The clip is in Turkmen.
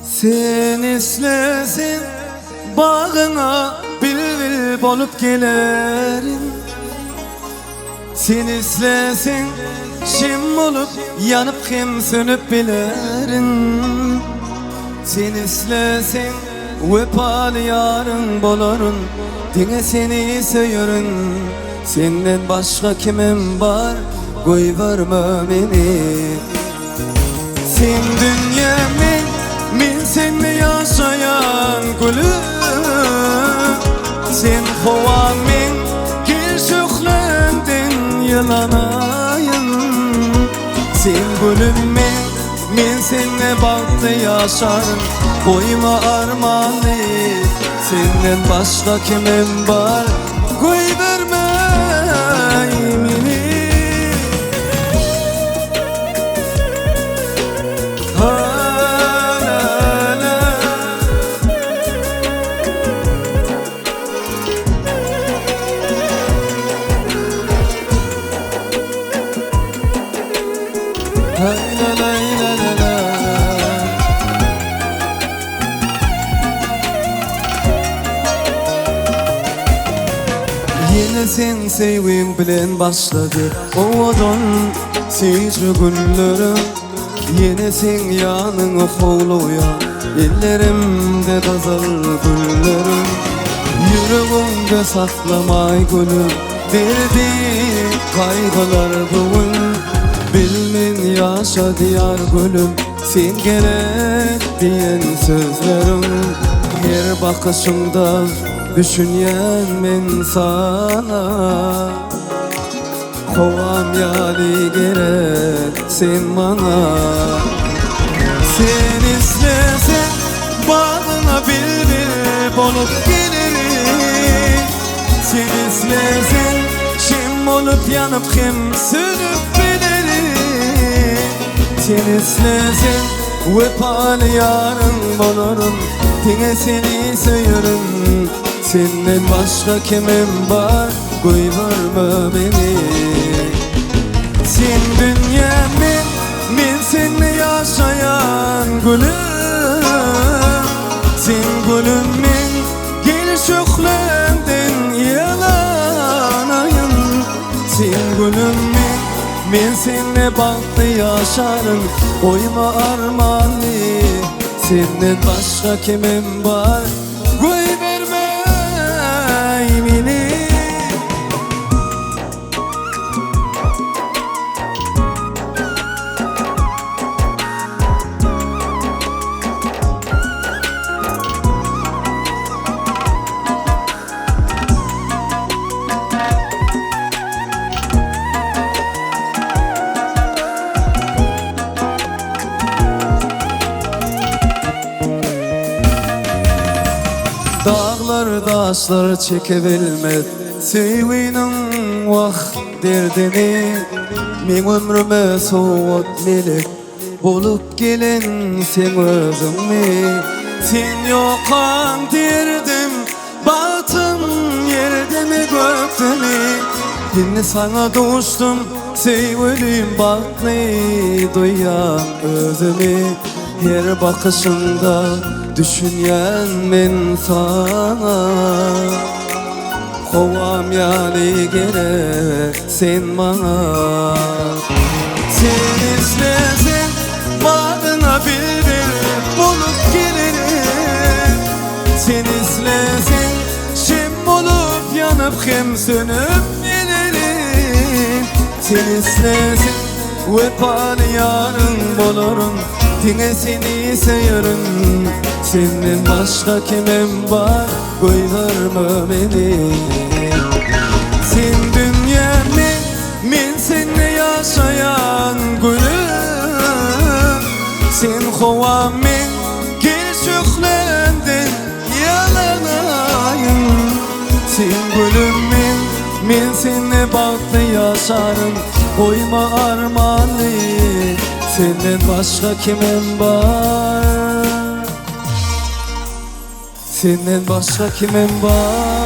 Sen isleseň bagyňa bilbil bolup gelerin. Sen isleseň şem bolup ýanyp hem sönüp bilerin. Sen isleseň wepaly ýaryň bolaryn, diňe seni söýerin. Senden başga kimim bar, goýberme meni. Sen dünýäm men, men sende ýaşaýan gülüm. Sen howam men, gel şöhlämden ýylanaýyn. Sen gülüm men, men sende bagtly ýaşaryn, goýma armany. Senden başga kimim bar, goýberme meni. Ýene seň söýgiň bilen başlady owadan süýji günlerim. Ýene seň ýanyňa howlugýan ellerimde gyzyl güllerim. Ýüregiňde saklamaý gülüm derdi gaýgylar bu gün. Bilmen ýaşadýar gülüm sen gerek diýen sözleriň. Her bakyşyňda düşünýän men sana. Howam ýaly gerek sen maňa. Sen isleseň bagyňa bilbil bolup gelerin. Sen isleseň şem bolup ýanyp hem sönüp bilerin. Sen isleseň wepaly ýaryň bolaryn, diňe seni söýerin. Senden başga kimim bar? Goýberme meni. Sen dünýäm men, men sende ýaşaýan gülüm. Sen gülüm men, gel şöhlämden ýylanaýyn. Sen gülüm men, men sende bagtly ýaşaryn, goýma armany. Senden başga kimim bar? Goýberme meni. Daglar daşlar çekebilmez söýginiň wah derdini. Meň ömrüme sowgat melek bolup gelen seň özüňmi? Sen ýokaň derdim Bagtym ýerdemi gökdemi Indi saňa duşdum söýgülim bagtly duýýan özümi Her bakyşyňda düşünýän men saňa Howam ýaly gerek sen maňa Sen isleseň badyňa bilbil bolup gelerin Sen isleseň şem bolup ýanyp hem sönüp bilerin. Sen isleseň wepaly ýaryň bolaryn, diňe seni söýerin. Senden başga kimim bar, goýberme meni. Sen dünýäm men, men sende ýaşaýan gülüm. Sen howam men, Gel şöhlämden ýalanaýyn. Sen gülüm men, men sende bagtly ýaşaryn. Goýma armany, senden başga kimim bar? Senden başga kimim bar?